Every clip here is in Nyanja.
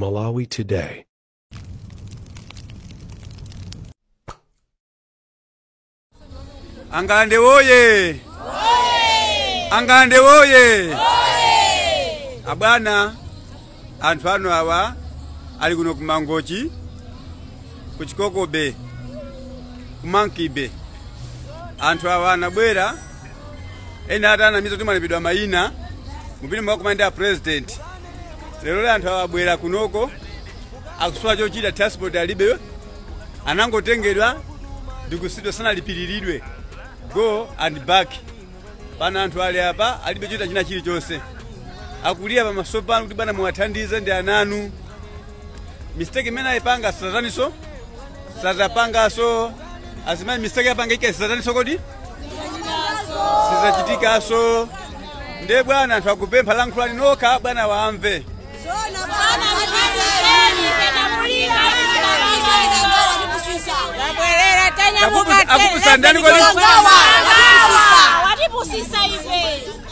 Malawi Today. Angalande woye! Angalande woye! Abwana anthu anu awa ali kuno ku Mangochi, ku Chikoko Bay, ku Monkey Bay. Anthu awa anabwera ena atanamiza kuti malipidwa mayina mupite mwakumanda president. Lero anthu awa abwera kunoko akusowa chochita, transport alibe, anangotengedwa ndikusidwa sanalipiriridwe go and back. Pano anthu ali apa alibe chochita china chilichonse, akulira pamaso pano kuti bwana muwathandize ndi ananu. Mistake imene ayipanga sataniso satapangaso azimene mistake yapanga ike sataniso kodi sizachitikaso. Ndiye bwana anthu akupempha lankhulani nokha bwana wamve.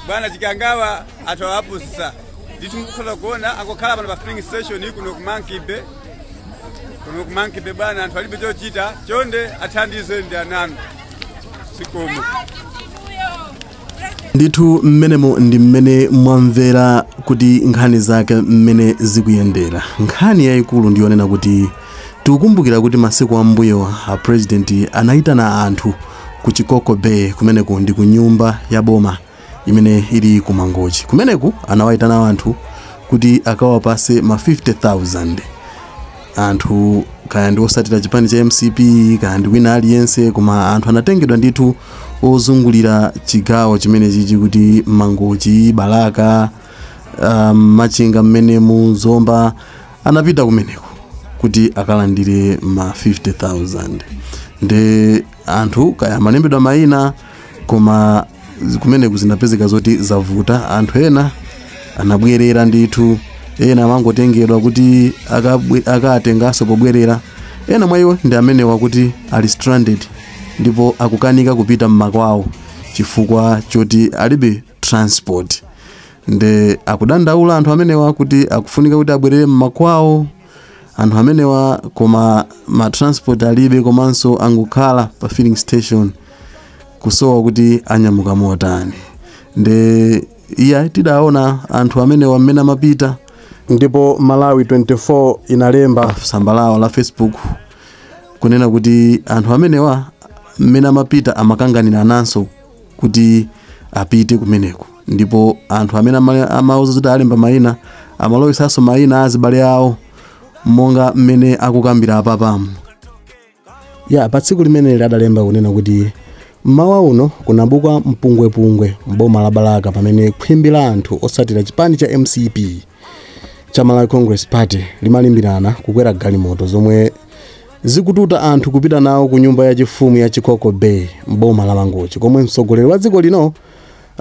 Bwana Chikangawa anthu awapusisa ndithu mukhoza kuona akukhala pano pa filling station kuno ku Monkey Bay, kuno ku Monkey Bay bwana anthu alibe chochita, chonde athandize ndi ananu sikomo. Ndithu mmenemo ndi mmene mwamvera kuti nkhani zake mmene zikuyendera. Nkhani yayikulu ndiyonena kuti tikukumbukira kuti masiku ambuyo a president anayitana anthu ku Chikoko Bay, kumeneku ndi ku nyumba ya boma imene ili ku Mangochi. Kumeneku anawayitana anthu kuti akawapase ma 50,000 anthu, kaya ndi osatira chipani cha MCP kaya ndi wina aliyense, koma anthu anatengedwa ndithu ozungulira chigawo chimene chichi kuti Mangochi, Balaka, Machinga mmenemu, Zomba, anapita kumeneko kuti akalandire ma 50,000. Nde anthu kaya amalembedwa mayina, koma kumeneku zinapezeka zoti zavuta. Anthu ena anabwerera ndithu, ena amangotengedwa kuti akatenganso pobwerera. Ena mwa iwo ndi amenewa kuti ali stranded ndipo akukanika kupita mmakwawo chifukwa choti alibe transport. Nde akudandaula anthu amenewa kuti akufunika kuti abwerere mmakwawo anthu amenewa, koma ma transport alibe, komanso angokhala pa filling station kusowa kuti anyamuka motani. Nde iya tidaona anthu amenewa mmene amapita, ndipo Malawi 24 inalemba tsamba lawo la Facebook kunena kuti anthu amenewa mmene amapita amakanganira nanso kuti apite kumeneko, ndipo anthu amene amauza kuti alemba mayina amalowisanso mayina azibale awo monga mmene akukambira apapamu. Ya pa tsiku limene adalemba kunena kuti mmawa uno kunabuka mpungwepungwe mboma la Balaka pamene khwimbi la anthu osatira chipani cha MCP cha Malawi Congress Party limalimbirana kukwera galimoto zomwe zikututa anthu kupita nawo ku nyumba yachifumu ya Chikoko Bay mboma la Mangochi, komwe mtsogoleri wa dziko lino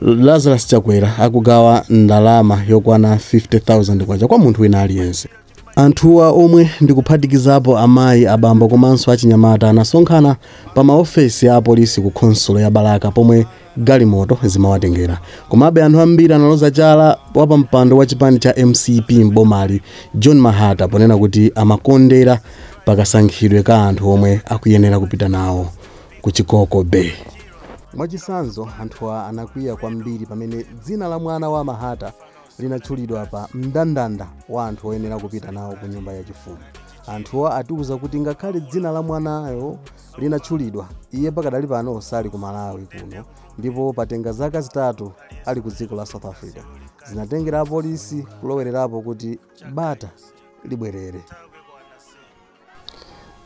Lazarus Chakwera akugawa ndalama yokwana 50,000 kwacha kwa munthu wina aliyense. Anthuwa omwe ndikuphatikizapo amayi, abambo komanso achinyamata anasonkhana pa maofesi a apolisi ku khonsolo ya Balaka pomwe galimoto zimawatengera. Komabe anthu ambiri analoza chala wapampando wa chipani cha MCP mbomali John Mahata ponena kuti amakondera pakasankhidwe ka anthu omwe akuyenera kupita nawo ku Chikoko Bay. Mwachitsanzo, anthuwa anakwiya kwambiri pamene dzina la mwana wa Mahata linatchulidwa pa mndandanda wa anthu oyenera kupita nawo ku nyumba yachifumu. Anthuwa atiuza kuti ngakhale dzina la mwanayo linatchulidwa, iye pakadali pano sali ku Malawi kuno ndipo patenga zaka 3 ali ku dziko la South Africa. Zinatengera apolisi kulowererapo kuti bata libwerere.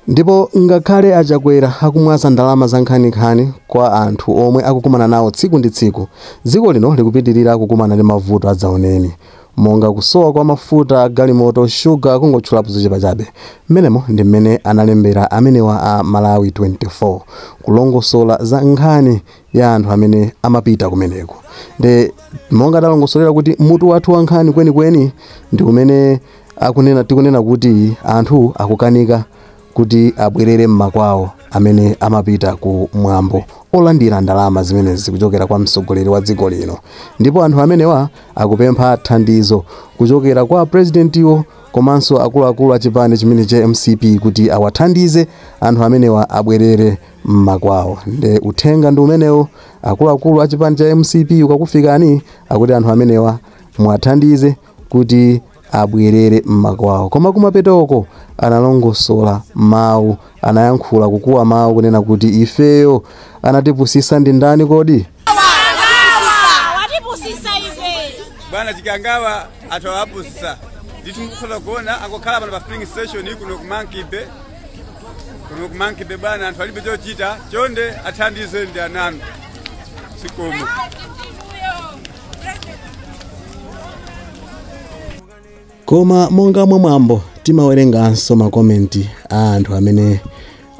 Ndipo ngakhale achakwera akumwaza ndalama za nkhaninkhani kwa anthu omwe akukumana nawo tsiku ndi tsiku, dziko lino likupitirira kukumana ndi mavuto adzaoneni monga kusowa kwa mafuta, galimoto, shuga, kungotchulapo zochepa chabe. Mmenemo ndi mmene analembera amenewa a Malawi 24 kulongosola za nkhani ya anthu amene amapita kumeneko. Nde monga adalongosolera kuti mutu wathu wa nkhani kwenikweni ndi umene tikunena kuti anthu akukanika kuti abwerere mmakwawo amene amapita ku mwambo olandira ndalama zimenezi kuchokera kwa mtsogoleri wa dziko lino. Ndipo anthu amenewa akupempha thandizo kuchokera kwa presidentiwo Komanso akuluakulu achipani chimene cha MCP kuti awathandize anthu amenewa abwerere mmakwawo. Nde uthenga ndi umenewo, akuluakulu achipani cha MCP ukakufikani, akuti anthu amenewa mwathandize kuti abwerere mmakwawo. Koma kumapetoko analongosola mawu, anayankhula kukuwa mawu kunena kuti ifeyo anatipusisa ndi ndani kodi? Watipusisa ife. Bwana Chikangawa anthu awapusisa ndithu. Mukhoza kuona angokhala pano pa filling station kuno ku Monkey Bay, kuno ku Monkey Bay bwana, anthu alibe chochita. Chonde athandize ndi ananu, sikomo. Koma monga mwamwambo timawerenganso makomenti a anthu amene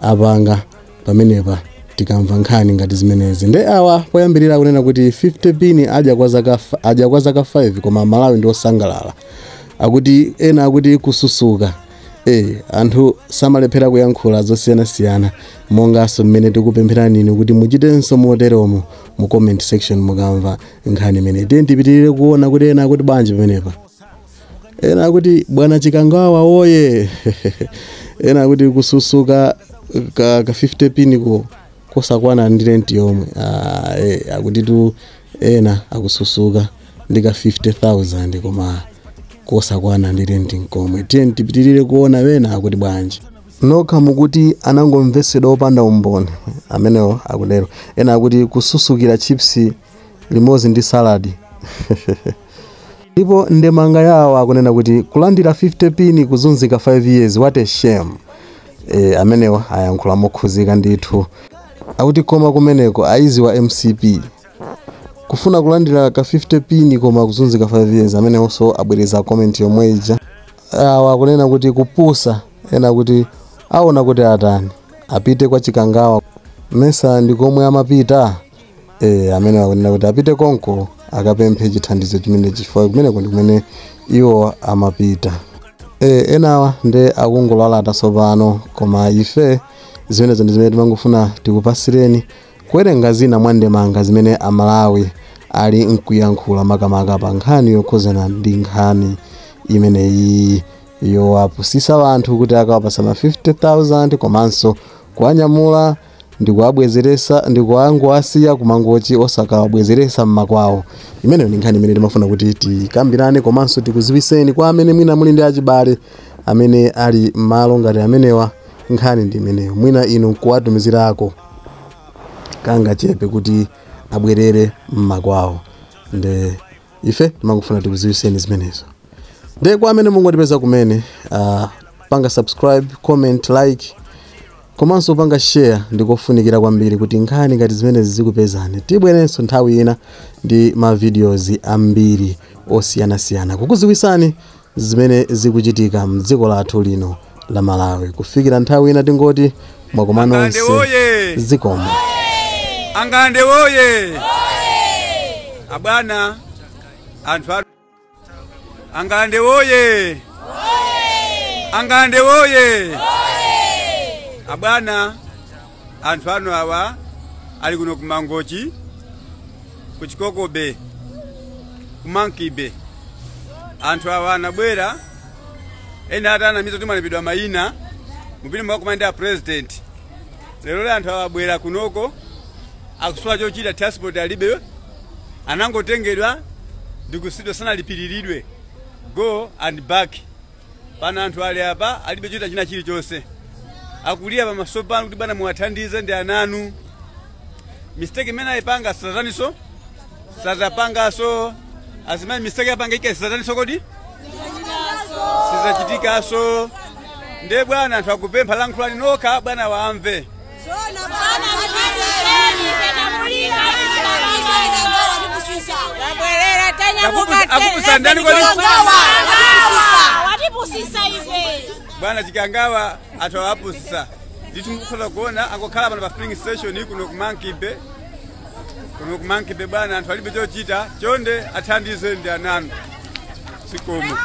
apanga pamenepa tikamva nkhani ngati zimenezi. Nde awa poyambirira kunena kuti 50 pin adya kwa zaka 5, koma Malawi ndi osangalala. Akuti ena akuti kususuka. Anthu samalephera kuyankhula zosiyanasiyana, monganso mmene tikupempherani inu kuti muchitenso moteromo mu comment section mukamva nkhani imene. Tiye tipitirire kuona kuti ena akuti bwanji pamenepa. Ena akuti bwana Chikangawa woye. Ena akuti kususuka ka 50 pin ko kosakwana ndi rent yomwe. Akuti tu ena akususuka ndi ka 50,000 koma kosakwana ndi rent nkomwe. Tiye tipitirire kuona wena akuti bwanji. Nokha mukuti anangomvesedwa opanda umboni, amenewo akutero. Ena akuti kususukira chips limodzi ndi salad. Ndipo ndemanga yawo akunena kuti kulandira 50 pin kuzunzika 5 years, what a shame. Amenewo ayankhula mokhuzika ndithu. Akuti koma kumeneko aiziwa MCP kufuna kulandira ka 50 pin koma kuzunzika 5 years. Amenewonso abwereza comment yomwe ija. Awa akunena kuti kupusa. Ena kuti aona kuti atani, apite kwa Chikangawa mesa ndikomwe amapita. Amene akunena kuti apite konko akapemphe chithandizo chimene chifukwa kumeneko ndi kumene iwo amapita. Enawa nde akungolala tsopano, koma ife zimenezo ndi zimene timangofuna tikupasireni kuwerenga zina mwa ndemanga zimene Amalawi ali nkuyankhula makamaka pa nkhani yokhuzana ndi nkhani imeneyi yowapusisa anthu kuti akawapasa ma 50,000 komanso kuwanyamula ndikuwabwezeresa ndikuwangowasiya kumangochi osakawabwezeresa mmakwawo. Imeneyo ndi nkhani imene timafuna kuti tikambirane komanso tikuziwiseni kwa amene mwina muli ndi achibale amene ali m'malo ngati amenewa. Nkhani ndi imeneyo, mwina inu kuwatumizirako kangachepe kuti abwerere mmakwawo. Nde ife timangofuna tikuziwiseni zimenezo. Nde kwa amene mungotipeza kumene, panga subscribe, comment, like komanso panga share. Ndikofunikira kwambiri kuti nkhani ngati zimenezi zikupezani. Tibwerenso nthawi ina ndi ma videos ambiri osiyanasiyana kukuziwisani zimene zikuchitika mdziko lathu lino la Malawi. Kufikira nthawi ina tingoti mwakoma Angande nonse, woye! zikomo. Angande woye! Abwana anthu Angande woye! Angande woye! Abwana anthu anu awa ali kuno ku Mangochi, ku Chikokobe, ku Monkey Bay. Anthu awa anabwera ena atanamiza kuti mwalembedwa mayina mupite mukakumane a president. Lero le anthu awa abwera kunoko akusowa chochita, transport alibe, anangotengedwa ndikusidwa sanalipiriridwe go and back. Pano anthu ali apa alibe chochita china chilichonse, akulira pamaso pano kuti bwana muwathandize ndi ananu. Mistake imene ayipanga sataniso sazapangaso azimai, mistake yapanga ike sataniso kodi sizachitikaso. Nde bwana anthu akupempha, lankhulani nokha bwana wamve. Tabwerera tanyamuka. Akupusa ndani kodi? Watipusisa ife. Bwana Chikangawa anthu awapusisa ndithu. Mukhoza kuona angokhala pano pa filling station kuno ku Monkey Bay, kuno ku Monkey Bay bwana, anthu alibe chochita. Chonde athandize ndi ananu, sikomo.